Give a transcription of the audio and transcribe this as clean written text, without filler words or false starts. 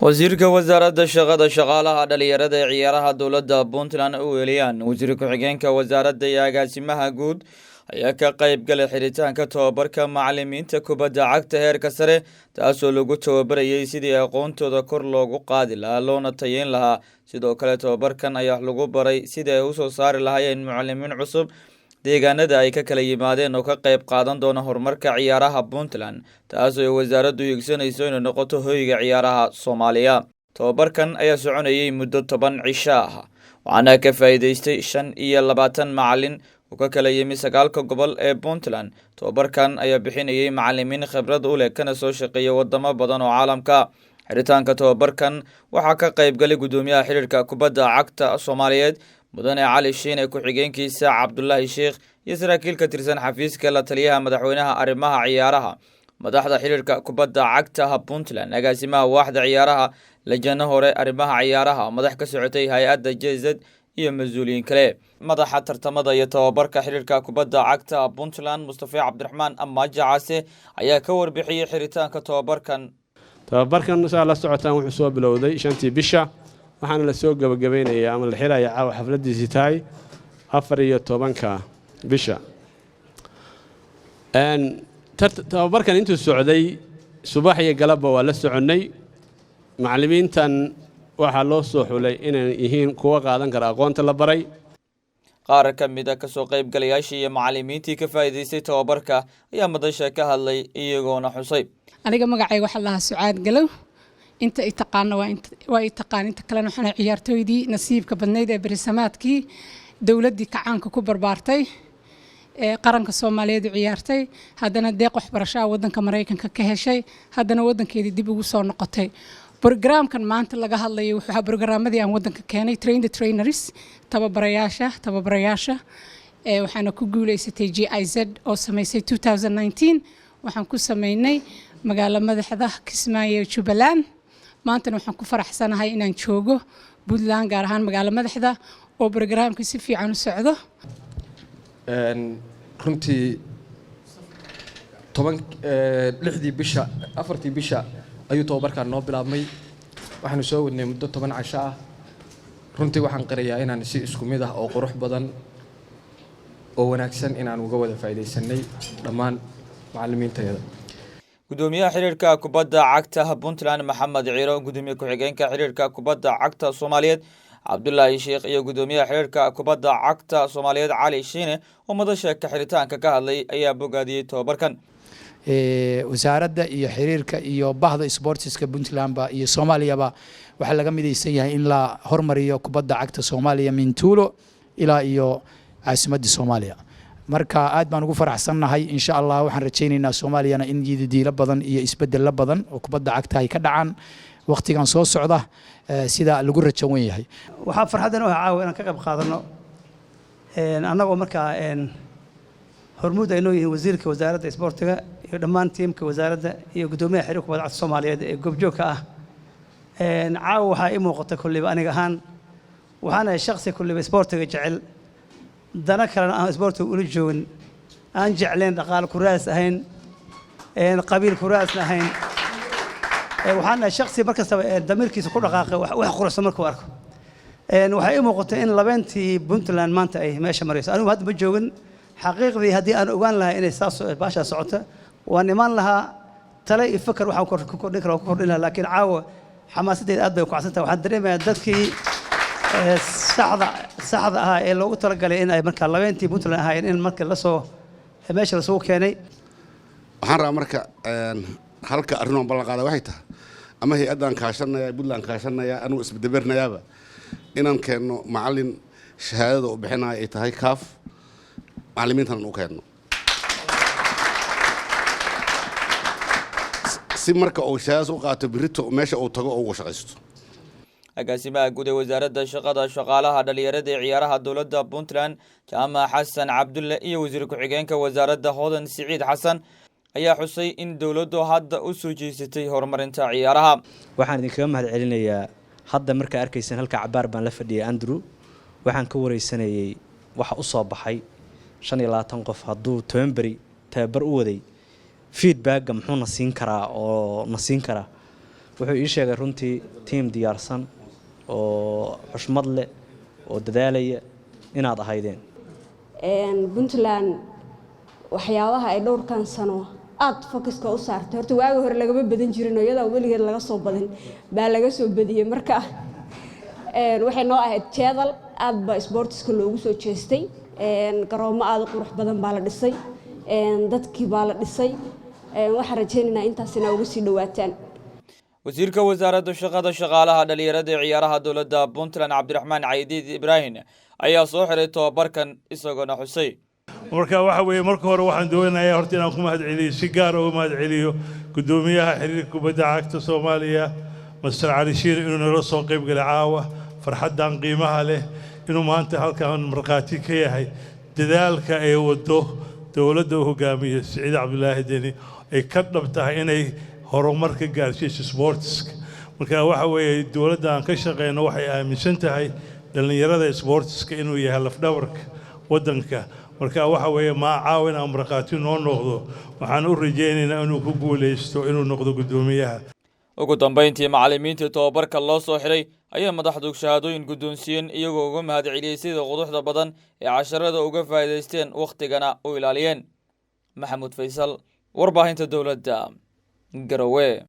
Wasiirka Wasaaradda Shaqada, Shaqaalaha, Dhalinyarada ee Ciyaaraha Dowladda Puntland u weeliyaan wasiir ku-xigeenka wasaaradda iyo agaasimaha guud ayaa ka qayb galay xiritaanka tobabarka macalimiinta kubadda cagta heerka sare, taasoo lagu tababarayay sidii aqoontooda kor loogu qaadi lahaa loona tayeyn lahaa. Sidoo kale, tobabarkan ayaa lagu baray sidii ay usoo saari lahaayeen mucalimiin cusub deegaanada ay ka kala yimaadeen oo ka qayb qaadan doona horumarka ciyaaraha Puntland, taasoo ay wasaaraddu hiigsanayso inay noqoto hoyga ciyaaraha Soomaaliya. Tobabarkan ayaa soconayay muddo 10 cisho ah, waxaana ka faa'iidaystay 25 macalin oo ka kala yimi sagaalka gobol ee Puntland. Tobabarkan ayaa bixinayay macalimiin khibrad u leh kana soo shaqeeya wadamo badan oo caalamka. Xiritaanka tobabarkan waxaa ka qayb galay guddoomiyaha xiriirka kubadda cagta Soomaaliyeed, Mudane Cali Shiine, ku-xigeenkiisa Cabdulaahi Sheikh iyo saraakiil ka tirsan xafiiska la taliyaha madaxweynaha arrimaha ciyaaraha, madaxda xiriirka kubadda cagta Puntland, agaasimaha waaxda ciyaaraha, lajano hore arrimaha ciyaaraha, madax ka socotay hay-adda GIZ iyo mas-uuliyiin kale. Madaxa tartamada iyo tababarka xiriirka kubadda cagta Puntland, Mustafe Cabdiraxmaan Amaaja Case, ayaa ka warbixiyey xiritaanka tobabarkan. Tababarkan saa la socotaan wuxuu soo bilowday 5-tii bisha, waxaana la soo gebagabaynayaa ama la xiraya caawa xafladiisii tahay 14-ka bisha. Tababarkan intuu socday subax iyo galabba waa la soconnay. Macallimiintan waxaa loo soo xulay inay yihiin kuwo qaadan kara aqoonta la baray. Qaar ka mid a kasoo qaybgalayaashii iyo macalimiintii ka faa'iidaystay tobabarka ayaa madasha ka hadlay, iyagoona xusay. Aniga magacayga waxaa lahaa Sucaad Galow. Inta i taqaano waa i taqaan, inta kalena waxaan ciyaartooydii nasiibka badnayd ee berisamaadkii dowladdii kacaanka ku barbaartay ee qaranka Soomaaliyeed u ciyaartay, haddana deeq waxbarashaa waddanka Maraykanka ka heshay, haddana waddankeedii dib ugu soo noqotay. Programkan maanta laga hadlayo wuxuu ahaa programmadii aan waddanka keenay, train the trainers, tababarayaasha tababarayaasha. Waxaana ku guuleysatay GIZ oo sameysay 2019. Waxaan ku sameynay magaalo madaxda Kismaayo, Jubbaland. Maantana waxaan ku faraxsanahay inaan joogo Puntland, gaar ahaan magaalo madaxda, oo programka si fiican u socdo. Runtii 10, 6-dii bisha, 4-tii bisha ayuu tababarkan noo bilaabmay. Waxaanu soo wadnay muddo 10 casho ah. Runtii waxaan qirayaa inaan si isku mid ah oo qurux badan oo wanaagsan inaan uga wada faa'iidaysanay dhammaan macallimiintayada. Gudoomiyaha xiriirka kubadda cagta Puntland, Maxamed Ciiro, gudoomiye ku-xigeenka xiriirka kubadda cagta Soomaaliyeed, Cabdulaahi Sheikh, iyo gudoomiyaha xiriirka kubadda cagta Soomaaliyeed, Cali Shiine, oo madasha ka xiritaanka ka hadlay ayaa bogaadiyey tobabarkan. Wasaaradda iyo xiriirka iyo bahda sportiska Puntlandba iyo Soomaaliyaba waxaa laga midaysan yahay in la hormariyo kubadda cagta Soomaaliya min tuulo ilaa iyo caasimadda Soomaaliya. Marka aad baan ugu faraxsannahay. Insha Allah waxaan rajaynaynaa Soomaaliyana in yididiilo badan iyo isbedelo badan oo kubadda cagta ay ka dhacaan waqtigan soo socda, sida lagu rajo wen yahay. Waxaa farxaddan u ah caawa inaan ka qayb qaadano, annagoo markaa hormuud ay noo yihiin wasiirka wasaaradda isboortiga iyo dhammaan tiimka wasaaradda iyo guddoomiyaha xiriirka kubadda cagta Soomaaliyeed ee goobjoogka ah. Caawa waxaa ii muuqata, kolleyba aniga ahaan waxaan ahay shakhsi kolleyba isboortiga jecel, dana kalena aan isboortiga ula joogin, aan jecleen dhaqaale kuraas ahayn, qabiil kuraasna ahayn. Waxaan ahay shakhsi mar kastaba damiirkiisa ku dhaqaaqay wax quruxsan markuu arko. Waxay ii muuqatay in labeentii Puntland maanta ay meesha marayso. Anigu hadda ma joogin xaqiiqdii. Haddii aan ogaan lahaa inay saas baashaa socota, waan imaan lahaa. Tale iyo fakar waxaan ku kordhin kara waan ku kordhin lahaa, laakiin caawa xamaasaddeeda aad bay u kacsan tahay. Waxaan dareemayaa dadkii saxda ahaa ee loogu talagalay in ay markaa labeentii Puntland ahaayeen in marka lasoo meesha lasugu keenay. Waxaan rabaa marka halka arrin oon ballan qaada waxay tahay, ama hay-addaan kaashanaya, Puntland kaashanaya, anugu isbedbernayaaba, inaan keenno macallin shahaadada u bixinaya ay tahay CAF, macallimiintan u keenno si marka uu shahaadadas u qaato birito meesha uu tago oo ugu shaqaysto. Agaasimaha guud ee Wasaaradda Shaqada, Shaqaalaha, Dhalinyarada ee Ciyaaraha Dowladda Puntland, Jaamac Xasan Cabdulle, iyo wasiir ku-xigeenka wasaaradda, Hodan Siciid Xasan, ayaa xusay in dowladdu hadda u soo jeesatay horumarinta ciyaaraha. Waxaan idinkaga mahad celinayaa. Hadda markaa arkaysaan halka cabaar baan la fadhiyay Andrew, waxaan ka wareysanayay waxa u soo baxay. 25 qof hadduu 10 beri tababar u waday, feedbacka muxuu na siin karaa oo na siin karaa? Wuxuu ii sheegay runtii team diyaarsan oo xushmad leh oo dadaalaya inaad ahaydeen. Puntland waxyaabaha ay dhowrkan sano aada focuska u saartay, horta waagi hore lagama badan jirin oo iyadaa weligeed laga soo badin baa laga soo badiyey. Marka waxay noo ahayd jeedal aad baa sportiska loogu soo jeestay. Garoomo aada u qurux badan baa la dhisay, dadkii baa la dhisay. Waxaan rajaynaynaa intaas inaa uga sii dhawaataan. Wasiirka Wasaaradda Shaqada, Shaqaalaha, Dhalinyarada ee Ciyaaraha dowladda Puntland, Cabdiraxmaan Caydiid Ibraahim, ayaa soo xiray tobabarkan isagoona xusay. Marka waxa weeye, marka hore waxaan doonayaa horta inaan ku mahad celiyo, si gaar uga mahad celiyo guddoomiyaha xiriirka kubadda cagta Soomaaliya, Master Cali Shiir, inuu nala soo qayb galay caawa farxaddan qiimaha leh, inuu maanta halkan markhaati ka yahay dadaalka ay wado dowladda uu hogaamiyo Siciid Cabdulaahi Deni, ay ka dhab tahay inay horumar ka gaarsiiso sportska. Marka waxa weeye, dowladda aan ka shaqeyno waxay aaminsan tahay dhallinyarada sportska inuu yahay lafdhabarka waddanka. Marka waxa weeye, maa caawa inaan markhaati noo noqdo. Waxaan u rajaynaynaa inuu ku guuleysto inuu noqdo guddoomiyaha. Ugu dambeyntii, macallimiintii tobabarka loo soo xiray ayaa madaxdu shahaadooyin guddoonsiiyeen, iyagoo uga mahad celiyey sida quruxda badan ee casharada uga faa'iidaysteen, wakhtigana u ilaaliyeen. Maxamuud Faysal, warbaahinta dowladda, Garowe.